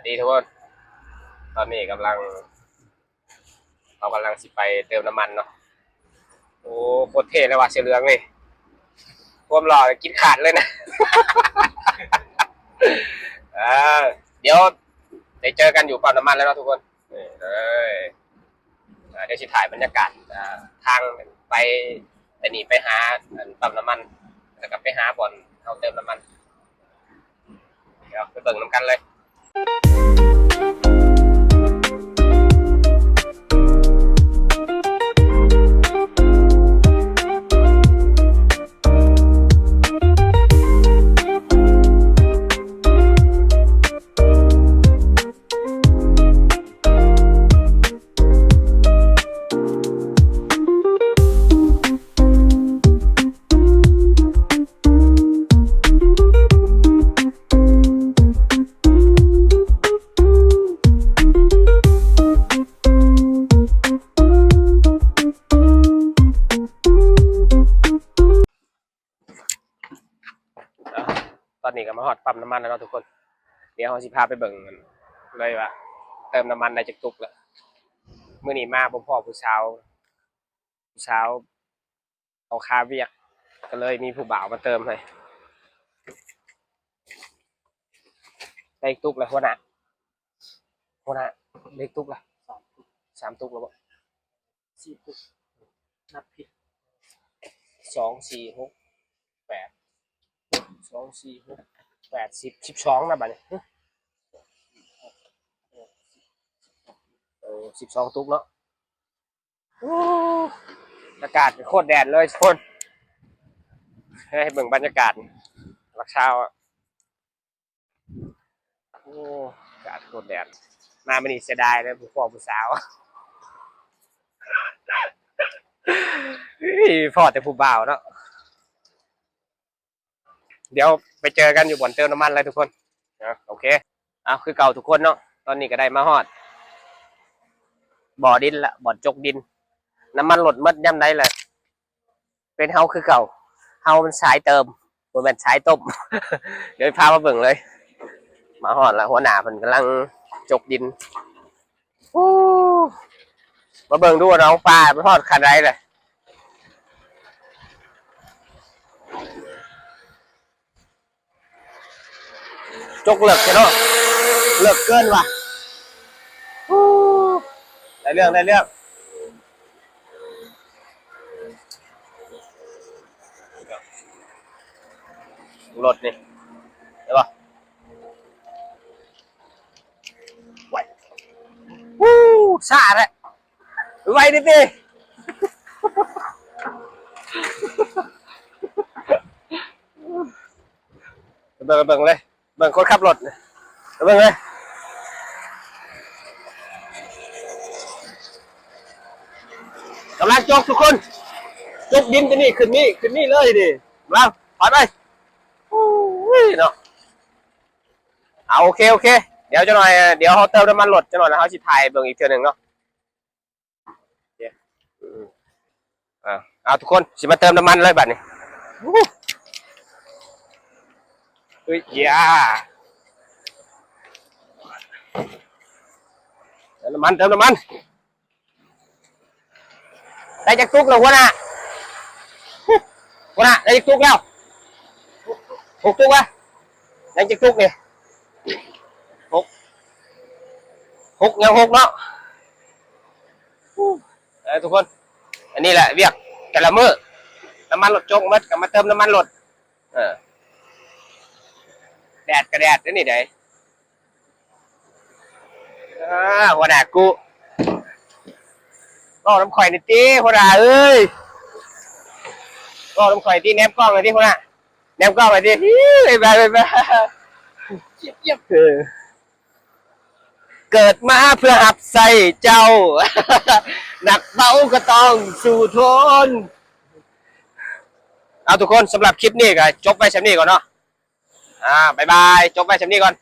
ດີທຸກຄົນ ຕອນນີ້ກຳລັງ ເຮົາກຳລັງຊິໄປເຕີມນ້ຳມັນເນາະ. ໂອ້ ໂຄດເທ່ເລີຍວ່າ ເສື້ອເຫຼືອງນີ້ ຄວາມຫຼໍ່ກິນຂາດເລີຍນະ. ເອີ ດຽວໄດ້ເຈີກັນຢູ່ປ້ຳນ້ຳມັນແລ້ວເນາະທຸກຄົນ. ເອີ ອ່າ ດຽວຊິຖ່າຍບັນຍາກາດ ອ່າ ທາງໄປ ແຕ່ນີ້ໄປຫາ ອັນ ປ້ຳນ້ຳມັນ ແລ້ວກໍໄປຫາບ່ອນເຮົາເຕີມນ້ຳມັນ. ດຽວໄປເບິ່ງນຳກັນເລີຍ. ຕອນນີ້ກໍມາຮອດປ້ຳນ້ຳມັນແລ້ວເນາະທຸກຄົນ. ດຽວເຮົາຊິພາໄປເບິ່ງເລີຍວ່າເຕີມນ້ຳມັນໄດ້ຈັກຕຸກແລ້ວ. ມື້ນີ້ມາບໍ່ພໍ້ຜູ້ສາວ ຜູ້ສາວເອົາຄາວຽກ ກໍເລີຍມີຜູ້ບ່າວມາເຕີມໃຫ້. ໄດ້ຈັກຕຸກແລ້ວຫົວໜ້າ? ຫົວໜ້າ ໄດ້ຈັກຕຸກລະ? ສາມຕຸກ ສາມຕຸກແລ້ວບໍ? ສີ່ຕຸກ ນັບຜິດ ສອງ ສີ່ ຫົກ ແປດ ສອງ ສີ່ ຫົກ ແປດ ສິບ ສິບສອງນະບາດນີ້. ເອີ ສິບສອງຕຸກເນາະ. ໂອ້ ອາກາດໂຄດແດດເລີຍທຸກຄົນ. ໃຫ້ເບິ່ງບັນຍາກາດຫຼັກຊາວ. ໂອ້ ອາກາດໂຄດແດດ ມາມື້ນີ້ເສຍດາຍເດີ ບໍ່ພໍ້ຜູ້ສາວ. ເອີຍ ພໍ້ແຕ່ຜູ້ບ່າວເນາະ. ດຽວໄປເຈີກັນຢູ່ບ່ອນເຕີມນ້ຳມັນເລີຍທຸກຄົນ. ເອົາ ໂອເຄ ເອົາ ຄືເກົ່າທຸກຄົນເນາະ. ຕອນນີ້ກໍໄດ້ມາຮອດບໍ່ດິນລະ ບ່ອນຈົກດິນ. ນ້ຳມັນລົດໝົດຍາມໃດລະ ເປັນເຮົາຄືເກົ່າ. ເຮົາມັນສາຍເຕີມ ບໍ່ແມ່ນສາຍຕົ້ມ. ດຽວພາມາເບິ່ງເລີຍ. ມາຮອດລະ ຫົວໜ້າເພິ່ນກຳລັງຈົກດິນ. ໂອ້ ມາເບິ່ງດູວ່າໜອງປາມັນຮອດຂັ້ນໃດລະ. ຈົກເລິກແທ້ເນາະ ເລິກເກີນວ່າ. ໂອ້ ໄດ້ເລື່ອງ ໄດ້ເລື່ອງ. ລົດນີ້ ເຫັນບໍ່? ໄວ ໂອ້ ຊ້າແທ້. ໄວເດຕິ ເບິ່ງ ເບິ່ງເລີຍ ເບິ່ງຄົນຂັບລົດ ເບິ່ງເລີຍ. ກຳລັງຈົກທຸກຄົນ ຈົກດິນຕົວນີ້ ຂຶ້ນນີ້ ຂຶ້ນນີ້ເລີຍນີ້ ກຳລັງ ໄປ ໄປ. ໂອ້ຍເນາະ. ເອົາ ໂອເຄ ໂອເຄ ດຽວຈັກໜ່ອຍ ດຽວເຮົາເຕີມນ້ຳມັນລົດຈັກໜ່ອຍ ແລ້ວເຮົາຊິຖ່າຍເບິ່ງອີກເທື່ອໜຶ່ງເນາະ. ໂອເຄ ອືມ ເອົາ ທຸກຄົນ ຊິມາເຕີມນ້ຳມັນເລີຍບາດນີ້. ເອີຍ ຢາ ເຕີມນ້ຳມັນ ເຕີມນ້ຳມັນ. ໄດ້ຈັກຕຸກແລ້ວຫົວໜ້າ? ຫົວໜ້າ ໄດ້ຈັກຕຸກແລ້ວ? ຫົກຕຸກວະ? ຍັງຈັກຕຸກນີ້? ຫົກ ຫົກ ຍັງຫົກເນາະ. ເອີ ທຸກຄົນ ອັນນີ້ແຫຼະວຽກແຕ່ລະມື້ ນ້ຳມັນລົດຈົກໝົດກໍມາເຕີມນ້ຳມັນລົດ. ເອີ ແດດກໍແດດເດ້ນີ້ໃດ. ອ່າ ຫົວໜ້າກູ ເວົ້ານຳຂ້ອຍໜ່ອຍຕິ ຫົວໜ້າເອີຍ ເວົ້ານຳຂ້ອຍຕິ ແນມກ້ອງໜ່ອຍຕິ ຫົວໜ້າ ແນມກ້ອງໜ່ອຍຕິ ບາຍບາຍ ບາຍ. ເກີດມາເພື່ອຮັບໃຊ້ເຈົ້າ ໜັກເບົາກໍຕ້ອງສູ້ທົນ. ເອົາ ທຸກຄົນ ສຳລັບຄລິບນີ້ກໍຈົບໄວ້ສ່ຳນີ້ກ່ອນເນາະ. ອ່າ ບາຍບາຍ ຈົບໄວ້ສ່ຳນີ້ກ່ອນ.